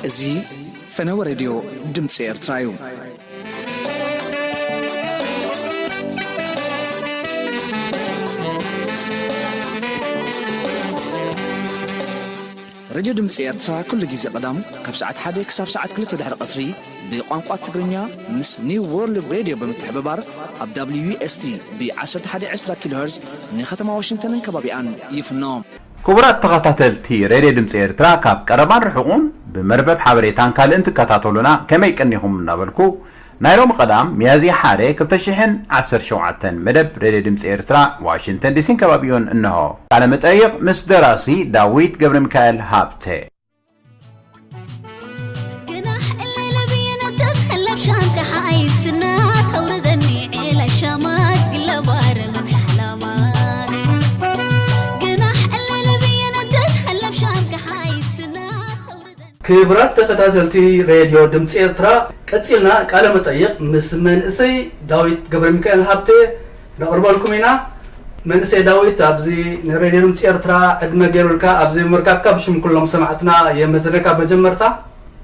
እዚ ፈነወ ሬድዮ ድምፂ ኤርትራ እዩ። ሬድዮ ድምፂ ኤርትራ ኩሉ ግዜ ቀዳም ካብ ሰዓት ሓደ ክሳብ ሰዓት ክልተ ድሕሪ ቀትሪ ብቋንቋ ትግርኛ ምስ ኒው ወርልድ ሬድዮ ብምትሕብባር ኣብ ዳብሊው ዩ ኤስ ቲ ብ ዓሰርተ ሓደ ዕስራ ኪሎ ሄርዝ ንከተማ ዋሽንግተንን ከባቢኣን ይፍኖ። ክቡራት ተኸታተልቲ ሬድዮ ድምፂ ኤርትራ፣ ካብ ቀረባን ርሑቑን ብመርበብ ሓበሬታን ካልእን ትከታተሉና ከመይ ቀኒኹም እናበልኩ፣ ናይ ሎሚ ቀዳም ሚያዝያ ሓደ ክልተ ሽሕን ዓሰርተ ሸውዓተን መደብ ሬድዮ ድምፂ ኤርትራ ዋሽንግተን ዲሲን ከባቢኡን እንሆ። ቃለ መጠይቕ ምስ ደራሲ ዳዊት ገብረ ሚካኤል ሃብተ። ግናሕ እለይ ለብየነ ተትሕለብ ሻምካ ሓይስና ተውርደኒ ዒላ ሻማት ግለባረ ምን ሓላማት ግናሕ እለይ ለብየነ ተትሕለብ ሻምካ ሓይስና ተውርደኒ ክቡራት ተኸታተልቲ ሬድዮ ድምፂ ኤርትራ፣ ቀፂልና ቃለ መጠይቕ ምስ መንእሰይ ዳዊት ገብረ ሚካኤል ሃብተ ነቕርበልኩም ኢና። መንእሰይ ዳዊት፣ ኣብዚ ንሬድዮ ድምፂ ኤርትራ ዕድመ ገይሩልካ ኣብዚ ምርካብካ ብሽም ኩሎም ሰማዕትና የመስግነካ። መጀመርታ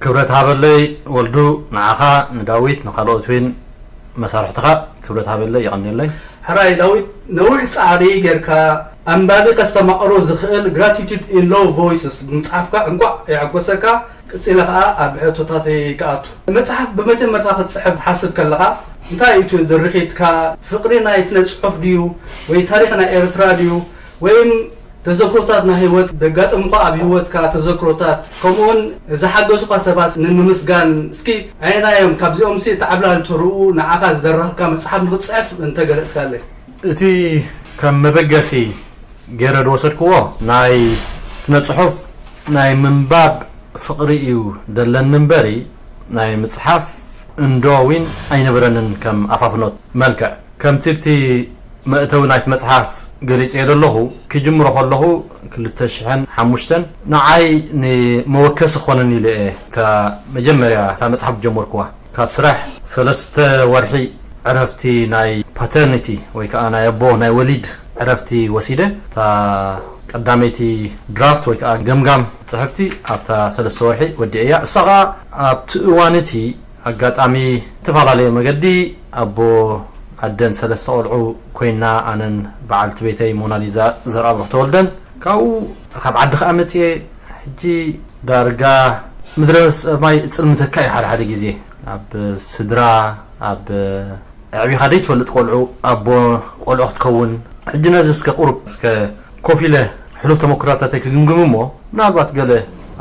ክብረት ሃበለይ ወልዱ፣ ንዓኻ፣ ንዳዊት፣ ንኻልኦት እውን መሳርሕትኻ ክብረት ሃበለይ፣ የቐንየለይ። ሕራይ ዳዊት፣ ነዊሕ ጻዕሪ ጌርካ ኣንባቢ ከስተማቕሮ ዝኽእል Gratitude in Low Voices ብምጽሓፍካ እንቋዕ የሐጎሰካ። ቀጺለ ከኣ ኣብ ሕቶታተይ ክኣቱ። መጽሓፍ ብመጀመርታ ክትጽሕፍ ትሓስብ ከለኻ እንታይ እዩ እቲ ድርኺትካ? ፍቕሪ ናይ ስነ ጽሑፍ ድዩ ወይ ታሪኽ ናይ ኤርትራ ድዩ ወይም ተዘክሮታት ናይ ህይወት? ደጋጠሙኻ ኣብ ህይወትካ ተዘክሮታት ከምኡውን ዝሓገዙኻ ሰባት ንምምስጋን እስኪ ኣየናዮም ካብዚኦምሲ እቲ ዓብላሊ ትርኡ ንዓኻ ዝደረኽካ መጽሓፍ ንኽትጽሕፍ እንተገለጽካለይ? እቲ ከም መበገሲ ገይረ ዝወሰድክዎ ናይ ስነ ጽሑፍ ናይ ምንባብ ፍቕሪ እዩ ደለኒ እምበሪ ናይ ምጽሓፍ እንዶ ዊን ኣይነበረንን ከም ኣፋፍኖት መልክዕ። ከምቲ ብቲ መእተዊ ናይቲ መጽሓፍ ገሊጸዮ ዘለኹ፣ ክጅምሮ ከለኹ ክልተ ሽሕን ሓሙሽተን ንዓይ ንመወከሲ ክኾነኒ ኢለ እየ እታ መጀመርያ እታ መጽሓፍ ዝጀመርኩዋ። ካብ ስራሕ ሰለስተ ወርሒ ዕረፍቲ ናይ ፓተርኒቲ ወይ ከዓ ናይ ኣቦ ናይ ወሊድ ዕረፍቲ ወሲደ እታ ቀዳመይቲ ድራፍት ወይ ከዓ ገምጋም ጽሕፍቲ ኣብታ ሰለስተ ወርሒ ወዲኤያ። እሳ ከዓ ኣብቲ እዋን እቲ ኣጋጣሚ ዝተፈላለየ መገዲ ኣቦ ኣደን ሰለስተ ቆልዑ ኮይና ኣነን በዓልቲ ቤተይ ሞናሊዛ ዘርኣብሩኽ ተወልደን ካብኡ ካብ ዓዲ ከዓ መፅየ ሕጂ ዳርጋ ምድረ ሰማይ እፅልምተካ እዩ ሓደ ሓደ ግዜ ኣብ ስድራ ኣብ ኣዕቢኻ ዘይትፈልጥ ቆልዑ ኣቦ ቆልዑ ክትከውን ሕጂ ነዚ እስከ ቁሩብ እስከ ኮፍ ኢለ ሕሉፍ ተመክሮታተይ ክግምግም እሞ ምናልባት ገለ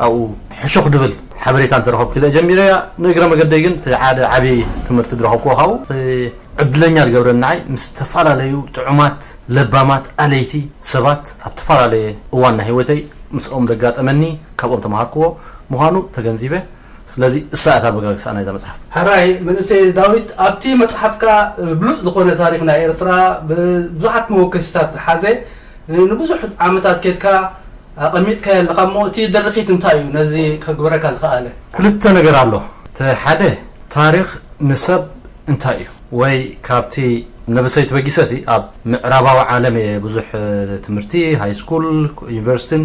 ኣብኡ ሕሹኽ ድብል ሓበሬታ እንተረኸብኩ ኢለ ጀሚረያ። ንእግረ መገደይ ግን እቲ ሓደ ዓብዪ ትምህርቲ ዝረኸብኩዎ ካብኡ እቲ ዕድለኛ ዝገብረኒ ንዓይ ምስ ዝተፈላለዩ ጥዑማት ለባማት ኣለይቲ ሰባት ኣብ ዝተፈላለየ እዋን ናይ ህይወተይ ምስኦም ዘጋጠመኒ ካብኦም ተምሃርክዎ ምዃኑ ተገንዚበ። ስለዚ እሳ እታ ኣበጋግሳ ናይዛ መጽሓፍ። ሕራይ መንእሰይ ዳዊት ኣብቲ መጽሓፍካ ብሉጽ ዝኾነ ታሪኽ ናይ ኤርትራ ብዙሓት መወከሲታት ዝሓዘ ንብዙሕ ዓመታት ኬድካ ኣቐሚጥካዮ ኣለኻ እሞ እቲ ድርኺት እንታይ እዩ ነዚ ከግብረካ ዝኸኣለ? ክልተ ነገር ኣሎ። እቲ ሓደ ታሪኽ ንሰብ እንታይ እዩ ወይ ካብቲ ነበሰይ ተበጊሰ ሲ ኣብ ምዕራባዊ ዓለም እየ ብዙሕ ትምህርቲ ሃይ ስኩል ዩኒቨርሲቲን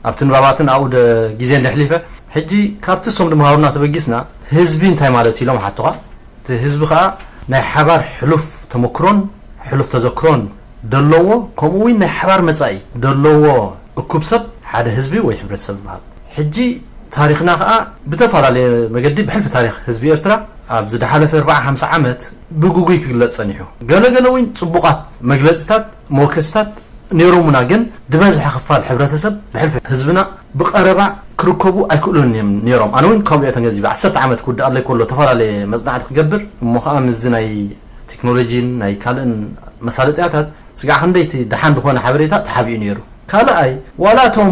ኣብቲ ንባባትን ኣብኡ ግዜ እንደሕሊፈ ሕጂ ካብቲ እሶም ድምሃሩና ተበጊስና ህዝቢ እንታይ ማለት ኢሎም ሓቶኻ እቲ ህዝቢ ከዓ ናይ ሓባር ሕሉፍ ተመክሮን ሕሉፍ ተዘክሮን ደለዎ ከምኡ እውን ናይ ሓባር መፃኢ ደለዎ እኩብ ሰብ ሓደ ህዝቢ ወይ ሕብረተሰብ ይበሃል ሕጂ ታሪኽና ከዓ ብተፈላለየ መገዲ ብሕልፊ ታሪኽ ህዝቢ ኤርትራ ኣብ ዝደሓለፈ ኣርባዓ ሓምሳ ዓመት ብግጉይ ክግለጽ ጸኒሑ። ገለገለ እውን ጽቡቓት መግለጽታት መወከስታት ነይሮሙና፣ ግን ዝበዝሐ ክፋል ሕብረተሰብ ብሕልፊ ህዝብና ብቐረባ ክርከቡ ኣይክእሉን እዮም ነይሮም። ኣነ እውን ካብኡ እየ ተገንዚበ። ዓሰርተ ዓመት ክውድኣለይ ከሎ ተፈላለየ መጽናዕቲ ክገብር እሞ ከዓ ምስዚ ናይ ቴክኖሎጂን ናይ ካልእን መሳለጥያታት ስጋዕ ክንደይቲ ደሓን ዝኾነ ሓበሬታ ተሓቢኡ ነይሩ። ካልኣይ ዋላ እቶም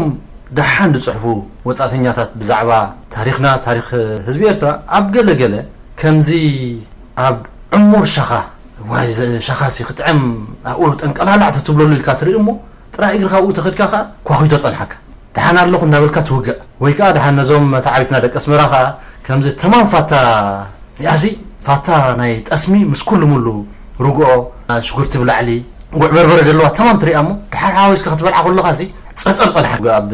ደሓን ዝፅሕፉ ወፃእተኛታት ብዛዕባ ታሪኽና ታሪኽ ህዝቢ ኤርትራ ኣብ ገለ ገለ ከምዚ ኣብ ዕሙር ሸኻ ዋይ ሸኻሲ ክጥዕም ኣብኡ ጠንቀላላዕ ተትብለሉ ኢልካ ትርኢ እሞ ጥራይ እግርካ ኣብኡ ተኸድካ ከዓ ኳኺቶ ፀንሓካ ደሓን ኣለኹ እናበልካ ትውጋእ ወይ ከዓ ደሓን ነዞም መታዓቢትና ደቂ ኣስመራ ከዓ ከምዚ ተማም ፋታ እዚኣሲ ፋታ ናይ ጠስሚ ምስ ኩሉ ሙሉ ርግኦ ሽጉርቲ ብላዕሊ ጉዕ በርበረ ደለዋ ተማም ትሪኣ እሞ ድሓር ሓዋዊስካ ክትበልዓ ከለኻ ሲ ፀፀር ፀንሓ ኣብ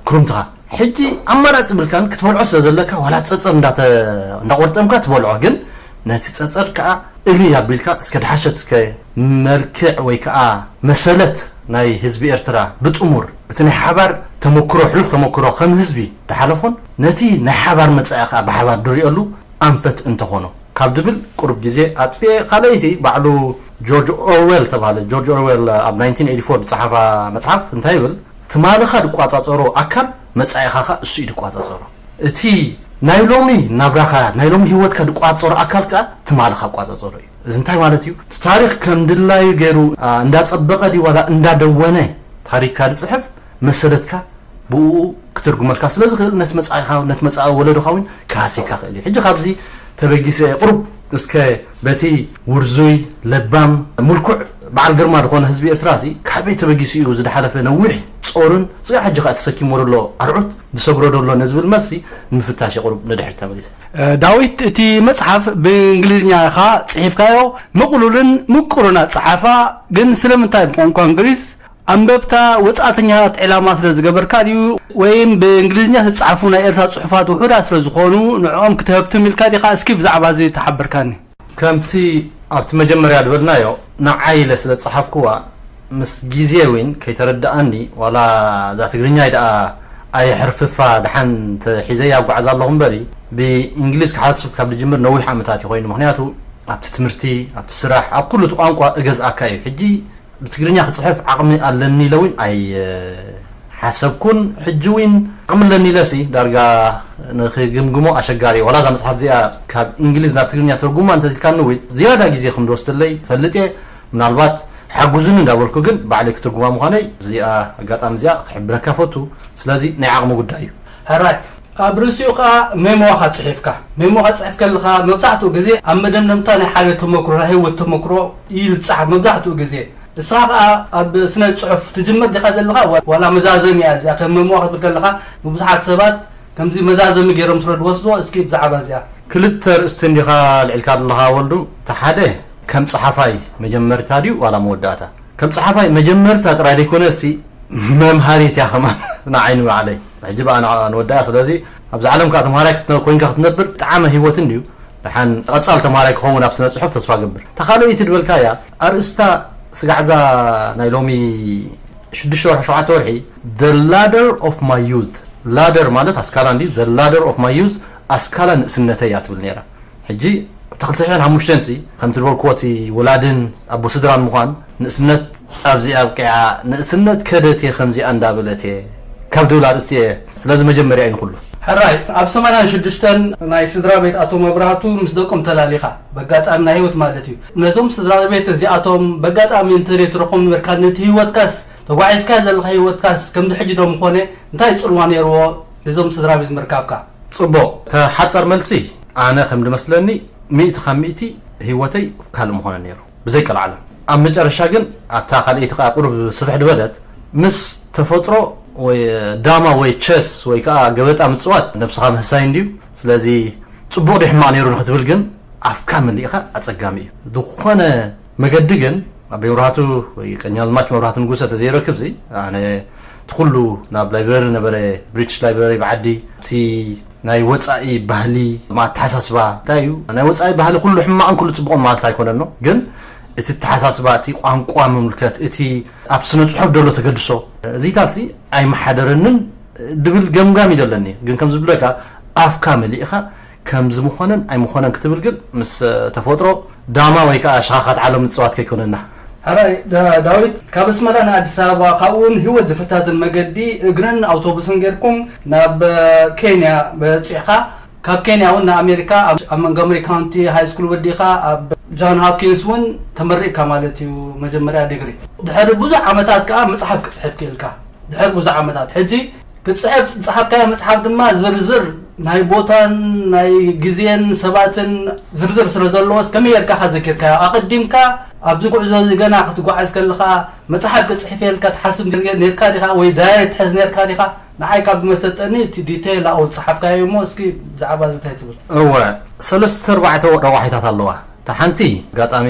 ክሩምትኻ ሕጂ ኣማራፂ ብልካን ክትበልዖ ስለ ዘለካ ዋላ ፀፀር እንዳተ- እንዳቆርጠምካ ትበልዖ፣ ግን ነቲ ፀፀር ከዓ እሊ ኣቢልካ እስከ ድሓሸት እስከ መልክዕ ወይ ከዓ መሰለት ናይ ህዝቢ ኤርትራ ብጥሙር እቲ ናይ ሓባር ተመክሮ፣ ሕሉፍ ተመክሮ ከም ህዝቢ ድሓለፎን ነቲ ናይ ሓባር መፃኢ ከዓ ብሓባር ድሪኦሉ ኣንፈት እንተኾኖ ካብ ድብል ቁሩብ ግዜ ኣጥፍኤ። ካልኣይቲ ባዕሉ ጆርጅ ኦርዌል ተባሃለ። ጆርጅ ኦርዌል ኣብ ናይንቲን ኤይቲ ፎር ዝፀሓፋ መፅሓፍ እንታይ ይብል? ትማልኻ ድቋፃፀሮ ኣካል መፃኢኻ ኸዓ እሱ እዩ ድቋፃፀሮ። እቲ ናይ ሎሚ ናብራኻ፣ ናይ ሎሚ ህይወትካ ድቋፀሮ ኣካል ከዓ ትማልኻ ኣቋፃፀሮ እዩ። እዚ እንታይ ማለት እዩ? እቲ ታሪኽ ከም ድላዩ ገይሩ እንዳፀበቐ ድዩ ዋላ እንዳደወነ ታሪኽካ ድፅሕፍ መሰለትካ ብኡ ክትርጉመልካ ስለ ዝኽእል ነቲ መፃኢኻ፣ ነቲ መፃኢ ወለዶኻ እውን ክሃስየካ ክእል እዩ። ሕጂ ካብዚ ተበጊሰ ቁሩብ እስከ በቲ ውርዙይ ለባም ምልኩዕ በዓል ግርማ ዝኾነ ህዝቢ ኤርትራ ሲ ካበይ ተበጊሱ እዩ ዝድሓለፈ ነዊሕ ጾርን ስጋዕ ሕጂ ከኣ ተሰኪሞ ዘሎ ኣርዑት ዝሰግሮ ዘሎ ነዝብል መልሲ ንምፍታሽ ቁሩብ ንድሕር ተመሊሰ። ዳዊት፣ እቲ መጽሓፍ ብእንግሊዝኛ ኢኻ ጽሒፍካዮ፣ ምቕሉልን ምቁርን ኣጸሓሕፋ፣ ግን ስለምንታይ ብቋንቋ እንግሊዝ? ኣንበብታ ወጻእተኛታት ዕላማ ስለ ዝገበርካ ድዩ? ወይም ብእንግሊዝኛ ዝተጻሕፉ ናይ ኤርትራ ጽሑፋት ውሑዳት ስለ ዝኾኑ ንዕኦም ክትሀብትም ኢልካ ዲኻ? እስኪ ብዛዕባ እዚ ተሓብርካኒ። ከምቲ ኣብቲ መጀመርያ ዝበልናዮ፣ ንዓይ ኢለ ስለ ዝጸሓፍኩዋ፣ ምስ ግዜ እውን ከይተረድኣኒ፣ ዋላ እዛ ትግርኛይ ደኣ ኣየሕርፍፋ ደሓን ተሒዘያ እጓዓዝ ኣለኹ እምበሪ፣ ብእንግሊዝ ክሓስብ ካብ ዝጅምር ነዊሕ ዓመታት እዩ ኮይኑ። ምኽንያቱ ኣብቲ ትምህርቲ፣ ኣብቲ ስራሕ፣ ኣብ ኩሉ እቲ ቋንቋ እገዝኣካ እዩ። ሕጂ ብትግርኛ ክጽሕፍ ዓቕሚ ኣለኒ ኢለ እውን ኣይሓሰብኩን። ሕጂ እውን ዓቕሚ ኣለኒ ኢለሲ ዳርጋ ንኽግምግሞ ኣሸጋሪ እዩ። ዋላ እዛ መጽሓፍ እዚኣ ካብ እንግሊዝ ናብ ትግርኛ ተርጉማ እንተዚልካኒ እውን ዝያዳ ግዜ ከም ዝወስደለይ እፈልጥ እየ። ምናልባት ሓጉዙኒ እንዳበልኩ ግን ባዕለይ ክትርጉማ ምዃነይ እዚኣ ኣጋጣሚ እዚኣ ክሕብረካ ፈቱ። ስለዚ ናይ ዓቕሚ ጉዳይ እዩ። ሕራይ፣ ኣብ ርእሲኡ ከኣ ሜሞኻ ጽሒፍካ። ሜሞኻ ጽሒፍ ከለኻ መብዛሕትኡ ግዜ ኣብ መደምደምታ ናይ ሓደ ተመክሮ፣ ናይ ህይወት ተመክሮ እዩ ዝጸሓፍ መብዛሕትኡ ግዜ። ንስኻ ከኣ ኣብ ስነ ጽሑፍ ትጅምር ዲኻ ዘለኻ? ዋ-፣ ዋላ መዛዘሚ እያ እዚኣ? ከም ሜሞኻ ክትብል ከለኻ ንብዙሓት ሰባት ከምዚ መዛዘሚ ገይሮም ስለ ዝወስድዎ፣ እስኪ ብዛዕባ እዚኣ። ክልተ ኣርእስቲ እንዲኻ ኣልዒልካ ዘለኻ ወልዱ። እቲ ሓደ ከም ጸሓፋይ መጀመርታ ድዩ ዋላ መወዳእታ? ከም ጸሓፋይ መጀመርታ ጥራይ ዘይኮነሲ መምሃሪት እያ ከማን ንዓይ ንባዕለይ። ሕጂ በኣ ንዓ-፣ ንወዳኣ። ስለዚ ኣብዛ ዓለም ከኣ ተምሃራይ ክት-፣ ኮይንካ ክትነብር ጣዕመ ህይወት እንድዩ። ደሓን ቀጻል ተምሃራይ ክኸውን ኣብ ስነ ጽሑፍ ተስፋ ገብር። እታ ካልኣይቲ ድበልካያ ኣርእስታ ስጋዕዛ ናይ ሎሚ ሽዱሽተ ወርሒ ሸውዓተ ወርሒ The Ladder of My Youth፣ ላደር ማለት ኣስካላ እንድዩ፣ The Ladder of My Youth፣ ኣስካላ ንእስነተይ እያ ትብል ነይራ። ሕጂ እቲ ክልተ ሽሕን ሓሙሽተን ሲ ከምቲ ዝበልክዎ እቲ ውላድን ኣቦ ስድራን ምዃን ንእስነት ኣብዚ ኣብቂዓ፣ ንእስነት ከደት እየ ከምዚኣ እንዳበለት እየ ካብ ድብል ኣርእስቲ እየ ስለዚ መጀመርያ እዩ ንኹሉ። ሕራይ፣ ኣብ ሰማንያን ሽዱሽተን ናይ ስድራ ቤት ኣቶ መብራህቱ ምስ ደቆም ተላሊኻ፣ በጋጣሚ ናይ ህይወት ማለት እዩ። ነቶም ስድራ ቤት እዚኣቶም በጋጣሚ እንተዘይትረኽቦም ነበርካ፣ ነቲ ህይወትካስ፣ ተጓዒዝካ ዘለኻ ህይወትካስ ከምዚ ሕጂ ዶ ምኾነ? እንታይ ጽልዋ ነይርዎ ነዞም ስድራ ቤት ምርካብካ? ጽቡቕ። እታ ሓጸር መልሲ፣ ኣነ ከም ድመስለኒ ሚእቲ ካብ ሚእቲ ህይወተይ ካልእ ምኾነ ነይሩ። ብዘይ ቀልዓለም። ኣብ መጨረሻ ግን ኣብታ ካልኣይቲ ከኣ ቁሩብ ስፍሕ ዝበለት ምስ ተፈጥሮ ወይ ዳማ ወይ ቸስ ወይ ከኣ ገበጣ ምጽዋት ነብስኻ ምህሳይ እንድዩ። ስለዚ ጽቡቕ ድዩ ሕማቕ ነይሩ ንኽትብል ግን ኣፍካ መሊእኻ ኣጸጋሚ እዩ። ዝኾነ መገዲ ግን ኣቦይ መብራህቱ ወይ ቀኛዝማች መብራህቱ ንጉሰ ተዘይረክብሲ ኣነ እቲ ኩሉ ናብ ላይብረሪ ነበረ፣ ብሪቲሽ ላይብረሪ ብዓዲ፣ እቲ ናይ ወጻኢ ባህሊ፣ ኣተሓሳስባ፣ እንታይ እዩ? ናይ ወጻኢ ባህሊ ኩሉ ሕማቕን ኩሉ ጽቡቕን ማለት ኣይኮነን ነው። ግን እቲ ኣተሓሳስባ፣ እቲ ቋንቋ ምምልከት፣ እቲ ኣብ ስነ ጽሑፍ ዘሎ ተገድሶ፣ እዚታሲ ኣይመሓደረንን ድብል ገምጋም እዩ ዘለኒ። ግን ከም ዝብለካ ኣፍካ መሊእኻ ከምዚ ምኾነን ኣይምኾነን ክትብል ግን ምስ ተፈጥሮ ዳማ ወይ ከዓ ሸኻኻት ዓለም ምጽዋት ከይኮነና። ሕራይ፣ ዳ-፣ ዳዊት፣ ካብ ኣስመራ ንኣዲስ ኣበባ፣ ካብኡ እውን ህይወት ዝፈታትን መገዲ እግርን ኣውቶቡስን ጌርኩም ናብ፣ እ፣ ኬንያ በጺሕካ፣ ካብ ኬንያ እውን ንኣሜሪካ ኣብ፣ ኣብ መንጎመሪ ካውንቲ ሃይ ስኩል ወዲእካ፣ ኣብ ጆን ሆፕኪንስ እውን ተመሪቕካ ማለት እዩ፣ መጀመርያ ዲግሪ። ድሕሪ ብዙሕ ዓመታት ከኣ መጽሓፍ ክጽሕፍ ክኢልካ። ድሕሪ ብዙሕ ዓመታት። ሕጂ ክትጽሕፍ ዝጸሓፍካዮ መጽሓፍ ድማ ዝርዝር ናይ ቦታን ናይ ግዜን ሰባትን ዝርዝር ስለ ዘለዎስ፣ ከመይ ጌርካ ኢኻ ዘኪርካዮ? ኣቐዲምካ ኣብዚ ጉዕዞ እዚ ገና ክትጓዓዝ ከለኻ መጽሓፍ ክጽሕፍ እየ ኢልካ ትሓስብ ኔር-፣ ኔርካ ዲኻ? ወይ ዳየሪ ትሕዝ ኔርካ ዲኻ? ንዓይ ካብ ዝመሰጠኒ እቲ ዲቴይል ኣብኡ ዝጸሓፍካዮ እሞ፣ እስኪ ብዛዕባ እዚ እንታይ ትብል? እወ፣ ሰለስተ ኣርባዕተ ረቋሒታት ኣለዋ። እታ ሓንቲ ኣጋጣሚ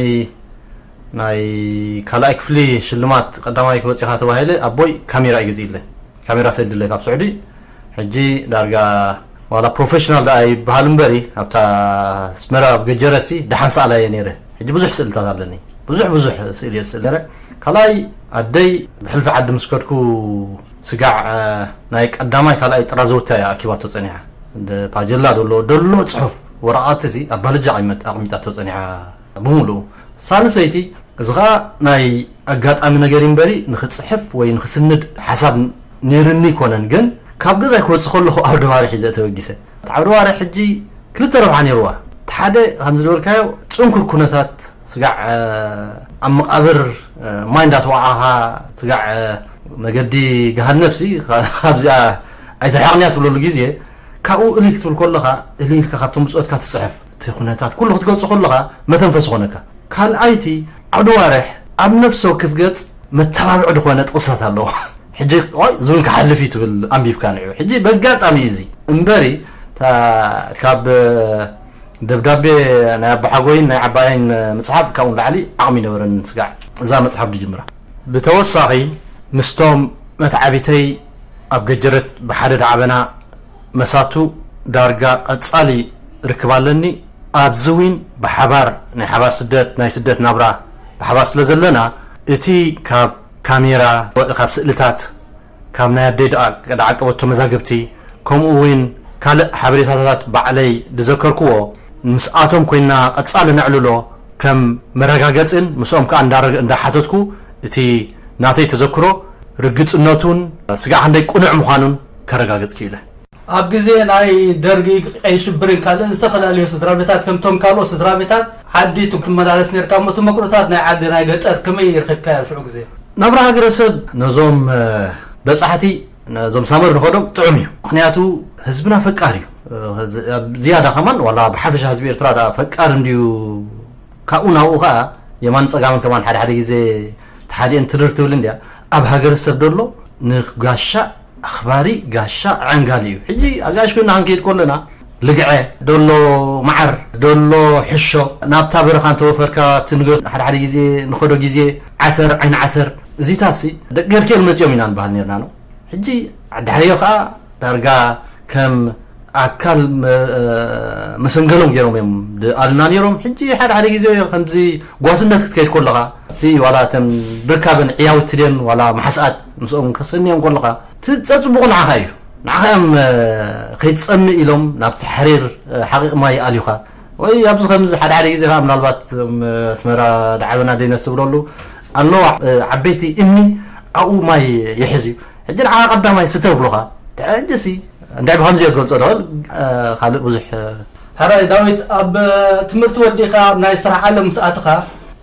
ናይ ካልኣይ ክፍሊ ሽልማት ቀዳማይ ክወጽእ ኢኻ ተባሂለ ኣቦይ ካሜራ እዩ ገዚእለይ። ካሜራ ሰዲለይ ካብ ስዑዲ። ሕጂ ዳርጋ ዋላ ፕሮፌሽናል ደኣ ይበሃል እምበሪ ኣብታ ኣስመራ ኣብ ገጀረሲ ደሓን ሰኣላ እየ ነይረ። ሕጂ ብዙሕ ስእልታት ኣለኒ። ብዙሕ ብዙሕ ስእሊ እየ ስእል ነይረ። ካልኣይ ኣደይ ብሕልፊ ዓዲ ምስ ከድኩ ስጋዕ ናይ ቀዳማይ ካልኣይ ጥራዘውታ እያ ኣኪባቶ ጸኒሓ። ፓጀላ ደሎ ደሎ ጽሑፍ ወረቓትሲ ኣብ ባልጃ ኣቐሚጣቶ ጸኒሓ ብምሉኡ። ሳልሰይቲ እዚ ኸኣ ናይ ኣጋጣሚ ነገር እምበሪ ንኽጽሕፍ ወይ ንኽስንድ ሓሳብ ነይርኒ ኣይኮነን። ግን ካብ ገዛይ ክወጽእ ከለኹ ዓውደ ባርሒ እየ ተበጊሰ። እቲ ዓውደ ባርሒ ሕጂ ክልተ ረብሓ ነይርዋ። እቲ ሓደ ከምዚ ዝበልካዮ ጽንኩር ኩነታት ስጋዕ ኣብ መቓብር ማይ እንዳተዋዓኻ ስጋዕ መገዲ ገሃነብሲ ካብዚኣ ኣይትርሓቕንያ ትብለሉ ግዜ ካብኡ እልል ክትብል ከለኻ እልል ኢልካ ካብቶም ብጾትካ ትጽሕፍ። እቲ ኩነታት ኩሉ ክትገልጾ ከለኻ መተንፈሲ ኮነካ። ካልኣይቲ ዓውደ ባርሒ ኣብ ነፍሲ ወከፍ ገጽ መተባብዒ ዝኾነ ጥቕስታት ኣለዎ። ሕጂ ኦይ ዝብል ክሓልፍ እዩ ትብል ኣንቢብካ ንዑ። ሕጂ በጋጣሚ እዩ እዚ እምበሪ ካብ ደብዳቤ ናይ ኣባሓጎይን ናይ ዓባይን ምጽሓፍ ካብኡ ንላዕሊ ዓቕሚ ይነበረን ስጋዕ እዛ መጽሓፍ ድጅምራ። ብተወሳኺ ምስቶም መትዓቢተይ ኣብ ገጀረት ብሓደ ዳዕበና መሳቱ ዳርጋ ቀጻሊ ርክብ ኣለኒ። ኣብዚ እውን ብሓባር ናይ ሓባር ስደት ናይ ስደት ናብራ ብሓባር ስለ ዘለና እቲ ካብ ካሜራ ካብ ስእልታት ካብ ናይ ኣደይ ደዓቀበቶ መዛግብቲ ከምኡ እውን ካልእ ሓበሬታታት ባዕለይ ዝዘከርክዎ ምስኣቶም ኮይና ቀጻሊ ነዕልሎ ከም መረጋገጽን ምስኦም ከኣ እንዳሓተትኩ እቲ ናተይ ተዘክሮ ርግጽነቱን ስጋዕ ክንደይ ቅኑዕ ምዃኑን ከረጋግጽ ክኢለ። ኣብ ግዜ ናይ ደርጊ ቀይ ሽብርን ካልእን ዝተፈላለዩ ስድራ ቤታት ከምቶም ካልኦት ስድራ ቤታት ዓዲ ትመላለስ ነርካ እሞ ተመክሮታት ናይ ዓዲ ናይ ገጠር ከመይ ረኺብካዮ ሽዑ ግዜ? ናብራ ሃገረሰብ ነዞም በጻሕቲ ነዞም ሳመር ንኸዶም ጥዑም እዩ። ምክንያቱ ህዝብና ፈቃር እዩ። ዝያዳ ከማን ዋላ ብሓፈሻ ህዝቢ ኤርትራ ዳ ፈቃር እንድዩ። ካብኡ ናብኡ ከዓ የማን ጸጋምን ከማን ሓደ ሓደ ግዜ ተሓዲአን ትርር ትብል እንድያ። ኣብ ሃገረሰብ ደሎ ንጋሻ ኣኽባሪ ጋሻ ዓንጋሊ እዩ። ሕጂ ኣጋይሽ ኮይና ክንከይድ ከለና ልግዐ ደሎ መዓር ደሎ ሕሾ ናብታ በረኻ እንተወፈርካ ኣብቲ ንገ ሓደ ሓደ ግዜ ንኸዶ ግዜ ዓተር ዓይኒ ዓተር እዚታት ሲ ደቂ ገርኬል መጺኦም ኢና ንበሃል ነርና ነው። ሕጂ ዓዲ ሓዮ ከኣ ዳርጋ ከም ኣካል መሰንገሎም ገይሮም እዮም ድኣልና ነይሮም። ሕጂ ሓደ ሓደ ግዜ ከምዚ ጓስነት ክትከይድ ከለኻ እቲ ዋላ እተን ብርካበን ዕያውቲ ድየን ዋላ ማሕስኣት ምስኦም ከሰንዮም ከለኻ እቲ ጸጽቡቑ ንዓኻ እዩ። ንዓኻ እዮም ከይትጸምእ ኢሎም ናብቲ ሕሪር ሓቒቕ ማይ ይኣልዩኻ። ወይ ኣብዚ ከምዚ ሓደ ሓደ ግዜ ከዓ ምናልባት ኣስመራ ዳዕበና ደይነስ ትብለሉ ኣለዋ ዓበይቲ እምኒ ኣብኡ ማይ ይሕዝ እዩ። ሕጂ ንዓኻ ቀዳማይ ስተ ብሉኻ ሕጂሲ እንታይ ብኸምዚ የገልጾ ዶ ካልእ ብዙሕ ሕራይ ዳዊት ኣብ ትምህርቲ ወዲእካ ኣብ ናይ ስራሕ ዓለም ምስ ኣትኻ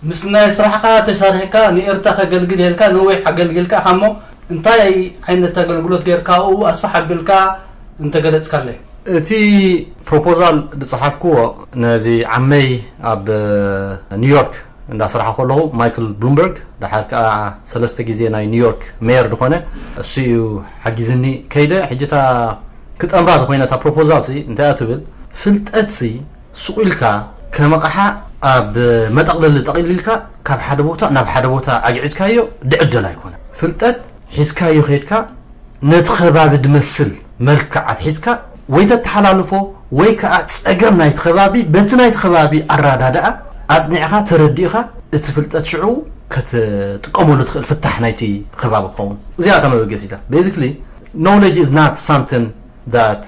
ምስ ናይ ስራሕኻ ተሻርሕካ ንኤርትራ ከገልግል የልካ ነዊሕ ኣገልግልካ ኢኻ እሞ እንታይ ዓይነት ኣገልግሎት ጌርካ ኣብኡ ኣስፍሕ ኣቢልካ እንተገለጽካለይ? እቲ ፕሮፖዛል ዝጸሓፍክዎ ነዚ ዓመይ ኣብ ኒውዮርክ እንዳሰራሓ ከለኹ ማይክል ብሉምበርግ ደሓር ከዓ ሰለስተ ግዜ ናይ ኒውዮርክ ሜየር ዝኾነ እሱ እዩ ሓጊዝኒ ከይደ። ሕጂ እታ ክጠምራ ተኮይነ እታ ፕሮፖዛል ሲ እንታይ እያ ትብል ፍልጠት ሲ ሱቕ ኢልካ ከም ኣቕሓ ኣብ መጠቕለሊ ጠቕሊልካ ካብ ሓደ ቦታ ናብ ሓደ ቦታ ኣግዒዝካዮ ድዕደል ኣይኮነን። ፍልጠት ሒዝካዮ ከይድካ ነቲ ከባቢ ድመስል መልክዕ ኣትሒዝካ ወይ ተተሓላልፎ ወይ ከዓ ፀገም ናይቲ ከባቢ በቲ ናይቲ ከባቢ ኣራዳድኣ ኣፅኒዕኻ ተረዲእኻ እቲ ፍልጠት ሽዑ ከትጥቀመሉ ትኽእል ፍታሕ ናይቲ ከባቢ ክኸውን እዚኣ እታ መበገሲታ basically knowledge is not something that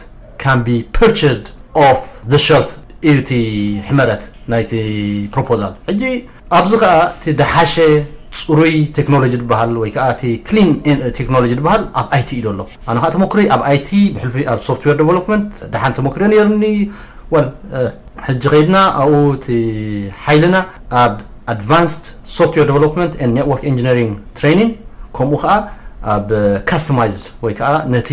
can be purchased off the shelf እዩ እቲ ሕመረት ናይቲ proposal ሕጂ ኣብዚ ከዓ እቲ ደሓሸ ፅሩይ ቴክኖሎጂ ዝበሃል ወይ ከዓ እቲ ክሊን ቴክኖሎጂ ዝበሃል ኣብ ኣይቲ እዩ ዘሎ ኣነ ከዓ ተመክሮይ ኣብ ኣይቲ ብሕልፊ ኣብ software development ደሓን ተመክሮ ነይርኒ ወል ሕጂ ከይድና ኣብኡ እቲ ሓይልና ኣብ advanced software development and network engineering training ከምኡ ከዓ ኣብ customized ወይ ከዓ ነቲ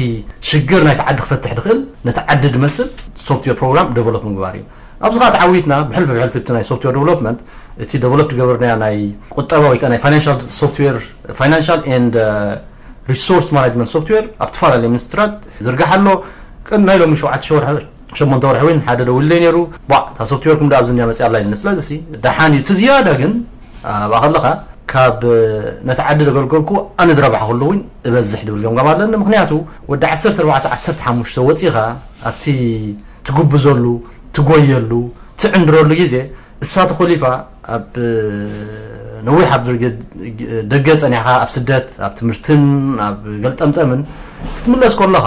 ሽግር ናይቲ ዓዲ ክፈትሕ ዝኽእል ነቲ ዓዲ ዝመስል software program develop ምግባር እዩ ኣብዚ ከዓ ተዓዊትና ብሕልፊ ብሕልፊ እቲ ናይ software development እቲ develop ዝገበርናዮ ናይ ቁጠባ ወይ ከዓ ናይ financial software financial and resource management software ኣብ ተፈላለየ ሚኒስትራት ዝርጋሕ ኣሎ ቅን ናይ ሎሚ ሸውዓተ ሸወርሒ ሸሞንተ ወርሒ እውን ሓደ ደውልለይ ነይሩ ባዕ እታ ሶፍትዌርኩም ዳ ኣብዚ እንድያ መፅያ ኣላ ኢልኒ ስለዚ ሲ ደሓን እዩ እቲ ዝያዳ ግን ኣብኣ ከለካ ካብ ነቲ ዓዲ ዘገልገልኩ ኣነ ዝረባሕኩሉ እውን እበዝሕ ድብል ገምጋም ኣለኒ። ምክንያቱ ወዲ ዓሰርተ ኣርባዕተ ዓሰርተ ሓሙሽተ ወፂኻ ኣብቲ ትጉብዘሉ፣ ትጎየሉ፣ ትዕንድረሉ ግዜ እሳ ተኾሊፋ ኣብ ነዊሕ ኣብ ደርገ-፣ ደገ ጸኒሕካ ኣብ ስደት፣ ኣብ ትምህርትን ኣብ ገልጠምጠምን ክትምለስ ከለኻ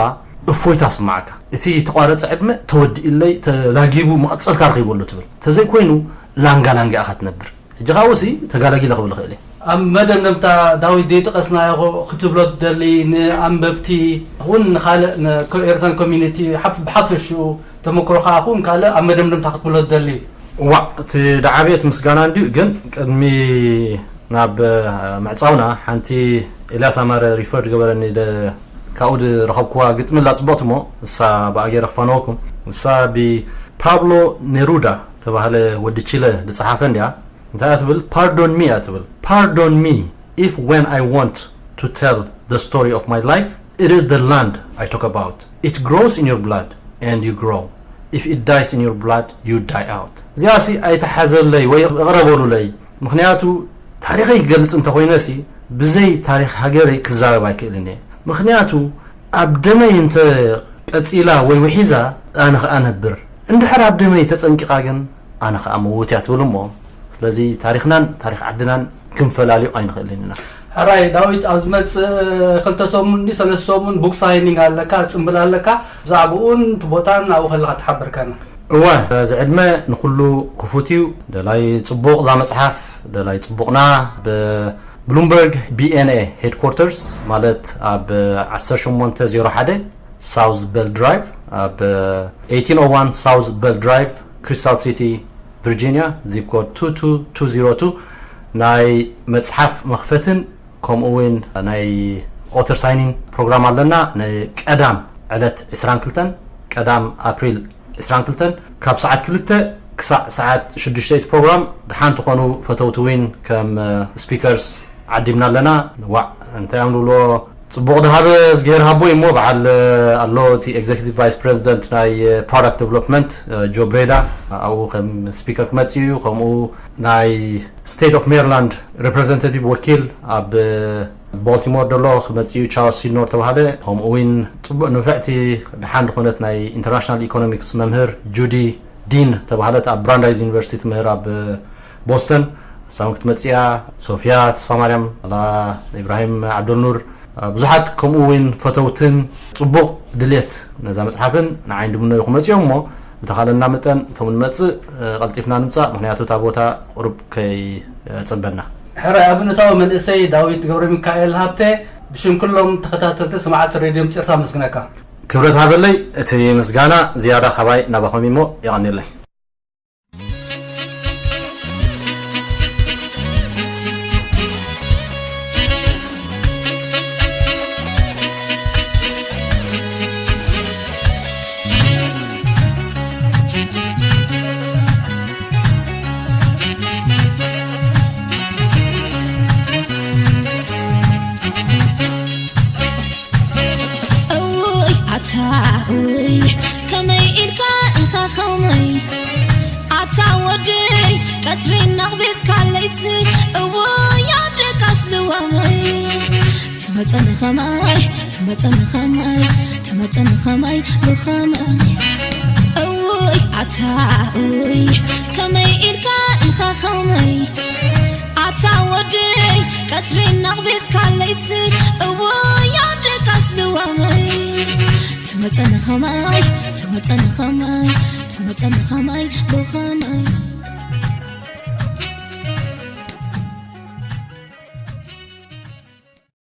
እፎይታ ስምዓካ። እቲ ተቋረጸ ዕድመ ተወዲእለይ፣ ተላጊቡ መቐጸልታ ረኺበሉ ትብል። ተዘይኮይኑ ላንጋ ላንጋ ኢኻ ትነብር። ሕጂ ካብኡ ሲ ተጋላጊለ ክብል እኽእል እየ። ኣብ መደምደምታ ዳዊት ዘይጠቐስናዮ ክትብሎ ትደሊ ንኣንበብቲ እውን ንኻልእ ን-፣ ኤርትራን ኮሚኒቲ ሓፍ-፣ ብሓፈሽኡ ተመክሮኻ ይኹን ካልእ ኣብ መደምደምታ ክትብሎ ትደሊ? እዋእ፣ እቲ ደዓበየ እቲ ምስጋና እንድዩ፣ ግን ቅድሚ ናብ፣ እ፣ ምዕጻውና ሓንቲ ኤልያስ ኣማረ ሪፈር ዝገበረኒ ደ-፣ ካብኡ ዝረኸብኩዋ ግጥሚ ኣላ ጽብቕቲ እሞ፣ እሳ ብኣ ገይረ ክፋነወኩም። እሳ ብፓብሎ ኔሩዳ ተባህለ ወዲ ቺለ ዝጸሓፈ እንድያ። እንታይ እያ ትብል? Pardon me እያ ትብል። Pardon me if when I want to tell the story of my life, it is the land I talk about. It grows in your blood and you grow. If it dies in your blood, you die out. እዚኣ ሲ ኣይተሓዘለይ ወይ እቕረበሉለይ። ምኽንያቱ ታሪኸይ ክገልጽ እንተኾይነ ሲ ብዘይ ታሪኽ ሃገረይ ክዛረብ ኣይክእልን እየ። ምኽንያቱ ኣብ ደመይ እንተ ቀጺላ ወይ ውሒዛ ኣነ ኸኣ ነብር። እንድሕር ኣብ ደመይ ተጸንቂቓ ግን ኣነ ኸኣ ምውት እያ ትብል እሞ። ስለዚ ታሪኽናን ታሪኽ ዓድናን ክንፈላልዮ ኣይንኽእልን ኢና። ሕራይ ዳዊት፣ ኣብ ዝመጽእ ክልተ ሰሙን ድዩ ሰለስተ ሰሙን ቡክ ሳይኒንግ ኣለካ፣ ጽምብል ኣለካ። ብዛዕባኡን እቲ ቦታን ኣብኡ ከለኻ ትሓብርከና። እወ፣ እዚ ዕድመ ንኹሉ ክፉት እዩ። ደላይ ጽቡቕ እዛ መጽሓፍ፣ ደላይ ጽቡቕና ብብሉምበርግ ቢ ኤን ኤ ሄድኮርተርስ ማለት ኣብ ዓሰርተ ሸሞንተ ዜሮ ሓደ ሳውዝ ቤል ድራይቭ፣ ኣብ ኤይቲን ኦ ዋን ሳውዝ ቤል ድራይቭ፣ ክሪስታል ሲቲ ቪርጂኒያ፣ ዚፕ ኮድ ቱ ቱ ቱ ዜሮ ቱ ናይ መጽሓፍ መኽፈትን ከምኡ እውን ናይ ኦተር ሳይኒን ፕሮግራም ኣለና። ንቀዳም ዕለት ዕስራን ክልተን፣ ቀዳም ኣፕሪል ዕስራን ክልተን፣ ካብ ሰዓት ክልተ ክሳዕ ሰዓት ሽዱሽተ እቲ ፕሮግራም። ደሓን ትኾኑ ፈተውቲ እውን ከም፣ እ፣ ስፒከርስ ዓዲምና ኣለና። ዋዕ፣ እንታይ እዮም ዝብልዎ? ጽቡቕ ድሃበ እዝግሄር ሃቦ እዩ እሞ፣ በዓል ኣሎ እቲ ኤግዜኪቲቭ ቫይስ ፕሬዚደንት ናይ ፕሮዳክት ዴቨሎፕመንት፣ ጆ ብሬዳ፣ ኣብኡ ከም ስፒከር ክመጽእ እዩ። ከምኡ ናይ ስቴት ኦፍ ሜሪላንድ ሬፕሬዘንታቲቭ ወኪል ኣብ ቦልቲሞር ዘሎ ክመጽእ እዩ፣ ቻርልስ ሲድኖር ተባሃለ። ከምኡ እውን ጽቡቕ ንፍዕቲ ደሓን ዝኾነት ናይ ኢንተርናሽናል ኢኮኖሚክስ መምህር ጁዲ ዲን ተባሃለት ኣብ ብራንዳይዝ ዩኒቨርሲቲ ትምህር ኣብ ቦስተን፣ እሳ እውን ክትመጽእ እያ። ሶፊያ ተስፋማርያም፣ ኣላ ኢብራሂም ዓብደልኑር፣ ብዙሓት ከምኡ እውን ፈተውትን ጽቡቕ ድሌት ነዛ መጽሓፍን ንዓይን ድምነዩ ክመጽኡ እዮም እሞ፣ ብተኻለና መጠን እቶም ንመጽእ ቀልጢፍና ንምጻእ፣ ምኽንያቱ እታ ቦታ ቁሩብ ከይጸበና። ሕራይ ኣብነታዊ መንእሰይ ዳዊት ገብረ ሚካኤል ሃብተ፣ ብሽም ኩሎም ተኸታተልቲ ሰማዕቲ ሬድዮ ምጽርታ መስግነካ። ክብረት ሃበለይ፣ እቲ ምስጋና ዝያዳ ካባይ ናባኹም እሞ የቐንየለይ። እውይ ኣታ እውይ ከመይ ኢልካ ኢኻ ከመይ ኣታ ወደይ ቀትሪ ነቕቢጽካ ለይቲ እውይ ኣብ ደቃስ ልዋመይ ትመጸኒ ከማይ ትመጸኒ ከማይ ትመጸኒ ከማይ ብኸማይ እውይ ኣታ እውይ ከመይ ኢልካ ኢኻ ከመይ ኣታ ወደይ ቀትሪ ነቕቢጽካ ለይቲ እውይ ኣብ ደቃስ ልዋመይ ትመጸኒ ከማይ ትመጸኒ ከማይ ትመጸኒ ከማይ ብኸማይ